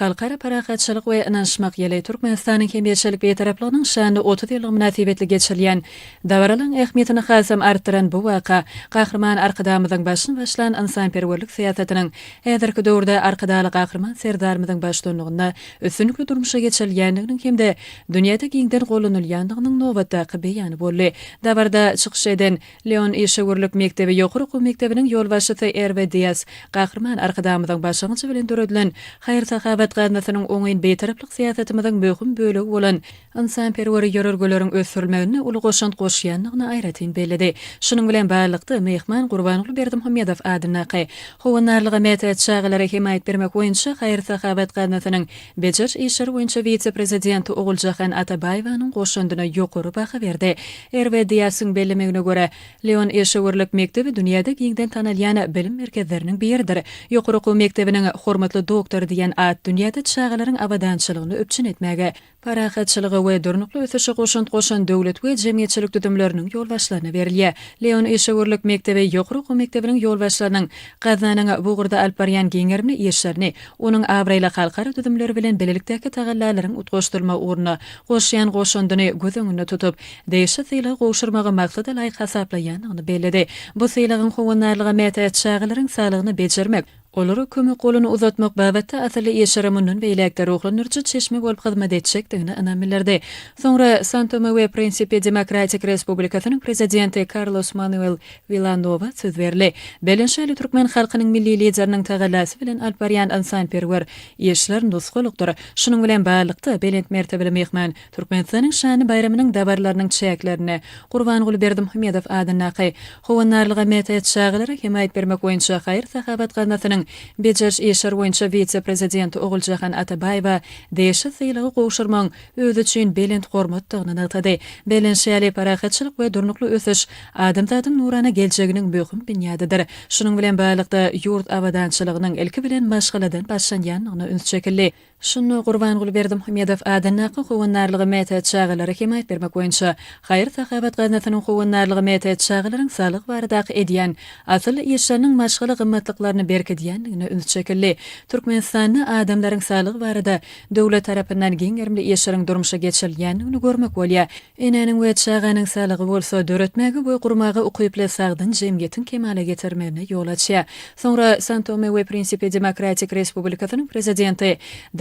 Halkara parahatçylyk we ynanyşmak ýyly, Türkmenistanyň hemişelik Bitaraplygynyň şanly 30 ýyllygy mynasybetli geçirilýän dabaralaryň ähmiýetini hasam artdyran bu waka Gahryman Arkadagymyzyň başyny başlan ynsanperwerlik syýasatynyň häzirki döwürde Arkadagly Gahryman Serdarymyzyň baştutanlygynda üstünlikli durmuşa geçirilýändiginiň hem-de dünýäde giňden gollanylýandygynyň nobatdaky beýany boldy. Dabarada çykyş eden Leon işewürlik mekdebi ýokary okuw mekdebiniň ýolbaşçysy Erwe Dias Gahryman Arkadagymyzyň başlangyjy bilen döredilen haýyr-sahawat gaznasynyň oňyn Bitaraplyk syýasatymyzyň möhüm bölegi bolan ynsanperwer ýörelgeleriň ösdürilmeginde uly goşant goşýandygyny aýratyn belledi. Şunuň bilen baglylykda, myhman Gurbanguly Berdimuhamedow adyndaky Howandarlyga mätäç çagalara hemaýat bermek boýunça haýyr-sahawat gaznasynyň bejeriş işleri boýunça wise-prezidenti Oguljahan Atabaýewanyň goşandyna ýokary baha berdi. Erwe Diasyň bellemegine görä, Leon işewürlik mekdebi dünýäde giňden tanalýan bilim merkezleriniň biridir. Ýokary okuw mekdebiniň hormatly doktory diýen at dünýäde çagalaryň abadançylygyny üpjün etmäge, parahatçylyga we durnukly ösüşe goşant goşan döwlet we jemgyýetçilik düzümleriniň ýolbaşçylaryna berilýär. Leon işewürlik mekdebi ýokary okuw mekdebiniň ýolbaşçylarynyň gaznanyň bu ugurda alyp barýan giň gerimli işlerini, onuň abraýly halkara düzümleri bilen bilelikdäki tagallalaryň utgaşdyrylmagy ugrunda goşýan goşandyny göz öňünde tutup, degişli sylagy gowşurmagy maksada laýyk hasaplaýandygyny belledi. Bu sylagyň howandarlyga mätäç çagalaryň saglygyny bejermek, olara kömek goluny uzatmak babatda asylly işlere mundan beýläk-de ruhlandyryjy çeşme bolup hyzmat etjekdigine ynam bildirdi. Soňra San-Tome we Prinsipe Demokratik Respublikasynyň Prezidenti Karlos Manuel Wilanowa söz berildi. Belent şaýly türkmen halkynyň Milli Lideriniň tagallasy bilen alyp barýan ynsanperwer işler nusgalykdyr. Şunuň bilen baglylykda, belent mertebeli myhman Türkmenistanyň şanly baýramynyň dabaralarynyň çäklerinde Gurbanguly Berdimuhamedow adyndaky Howandarlyga mätäç çagalara hemaýat bermek boýunça haýyr-sahawat gaznasynyň bejeriş işleri boýunça wise-prezidenti Oguljahan Atabaýewa degişli sylagy gowşurmagyň özi üçin belent hormatdygyny nygtady. Bellenişi ýaly, parahatçylyk we durnukly ösüş adamzadyň nurana geljeginiň möhüm binýadydyr. Şunuň bilen baglylykda, ýurt abadançylygynyň, ilki bilen, maşgaladan başlanýandygyna üns çekildi. Şunda Gurbanguly Berdimuhamedow adyndaky Howandarlyga mätäç çagalara hemaýat bermek boýunça haýyr-sahawat gaznasynyň howandarlyga mätäç çagalaryň saglygy baradaky edýän asylly işleriniň maşgala gymmatlyklaryny berkidýändigine üns çekildi. Türkmenistanda adamlaryň saglygy barada döwlet tarapyndan giň gerimli işleriň durmuşa geçirilýändigini görmek bolýar. Enäniň we çaganyň saglygy bolsa döretmäge we gurmaga ukyply sagdyn jemgyýetiň kemala getirmegine ýol açýar. Soňra San-Tome we Prinsipe Demokratik Respublikasynyň Prezidenti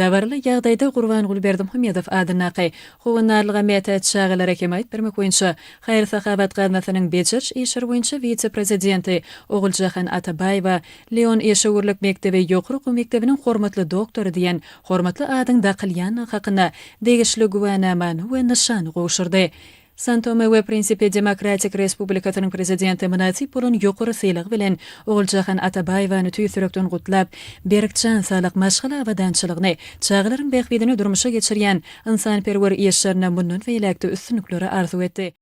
dabaraly ýagdaýda Gurbanguly Berdimuhamedow adyndaky Howandarlyga mätäç çagalara hemaýat bermek boýunça haýyr-sahawat gaznasynyň bejeriş işleri boýunça wise-prezidenti Oguljahan Atabaýewa Leon işewürlik mekdebi ýokary okuw mekdebiniň hormatly doktory diýen hormatly adyň dakylýandygy hakynda degişli güwänamany we nyşany gowşurdy. San-Tome we Prinsipe Demokratik Respublikasynyň Prezidenti mynasyp bolan ýokary sylagy bilen Oguljahan Atabaýewany tüýs ýürekden gutlap, berk jan saglyk, maşgala abadançylygyny, çagalaryň bähbidine durmuşa geçirýän ynsanperwer işlerinde mundan beýläk-de üstünlikleri arzuw etdi.